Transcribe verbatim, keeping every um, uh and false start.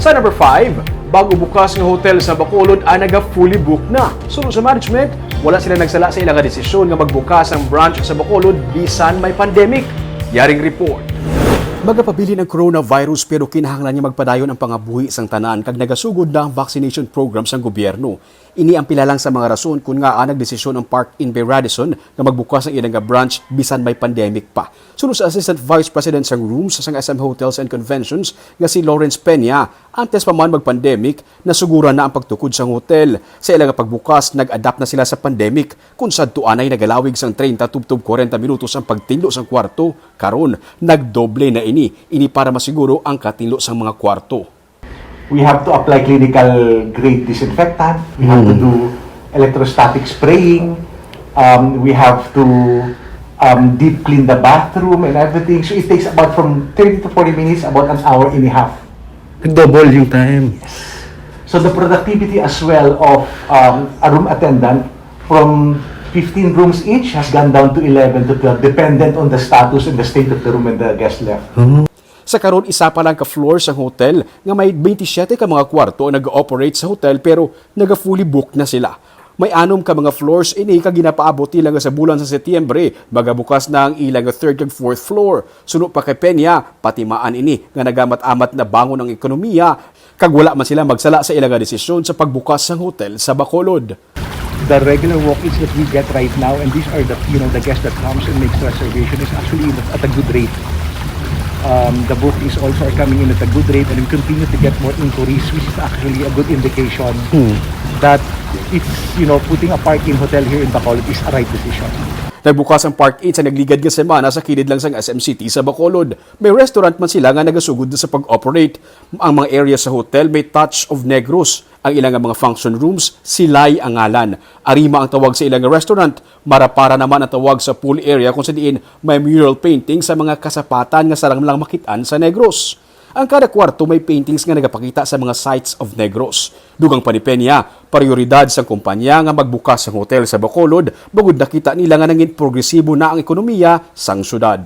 Sa number five, bago bukas nga hotel sa Bacolod ang naga fully book na. Suno sa management, wala sila nagsala sa ilang desisyon nga magbukas ang branch sa Bacolod bisan may pandemic. Yaring report. Magapabilin ang coronavirus pero kinahanglan nga magpadayon ang pangabuhi sang tanan kag nagasugod na ang vaccination program sang gobyerno. Ini ang pila lang sa mga rason kon ngaa nagdesisyon ang Park Inn by Radisson nga magbukas ang ila nga branch bisan may pandemic pa. Suno sa Assistant Vice President sang Rooms sang S M Hotels and Conventions nga si Lawrence Peña, antes pa man mag-pandemic, nasuguran na ang pagtukod sang hotel. Sa ila nga pagbukas, nag-adapt na sila sa pandemic, kung sadto anay nagalawig sang treinta tubtob kwarenta minutos ang pagtinlo sang kwarto. Karon, nagdoble na ini. Ini para masiguro ang katinlo sang mga kwarto. We have to apply clinical grade disinfectant. We have to do electrostatic spraying. Um, we have to um, deep clean the bathroom and everything. So it takes about from thirty to forty minutes, about an hour and a half. Double yung time. So the productivity as well of um, a room attendant from fifteen rooms each has gone down to eleven to twelve, dependent on the status and the state of the room when the guest left. Sa karon, isa pa lang ka floor sa hotel nga may twenty-seven ka mga kwarto ang nag-ooperate sa hotel, pero naga-fully booked na sila. May anom ka mga floors ini kag ginapaabot nila nga sa bulan sa Setyembre magabukas na ang ila nga third kag fourth floor. Suno pa kay Peña, patimaan ini nga nagamat-amat na bangon ang ekonomiya kag wala man sila magsala sa ila nga desisyon sa pagbukas sang hotel sa Bacolod. The regular walk-ins that we get right now, and these are the you know the guests that comes and makes reservation, is actually at a good rate. Um, the bookings also are coming in at a good rate, and we continue to get more inquiries, which is actually a good indication that it's you know putting a Park Inn hotel here in Bacolod is a right decision. Nagbukas ang Park Inn sa nagligad nga semana sa kilid lang sang S M City sa Bacolod. May restaurant man sila nga nagasugod na sa pag-operate. Ang mga area sa hotel may touch of Negros. Ang ila nga mga function rooms, Silay ang ngalan. Arima ang tawag sa ila nga restaurant. Marapara naman ang tawag sa pool area kung sa diin may mural painting sa mga kasapatan nga sarang lang makit-an sa Negros. Ang kada kwarto may paintings nga nagapakita sa mga sights of Negros. Dugang pa ni Peña, prioridad sang kumpanya nga magbukas ang hotel sa Bacolod, bangod nakita nila nga nangin progresibo na ang ekonomiya sang syudad.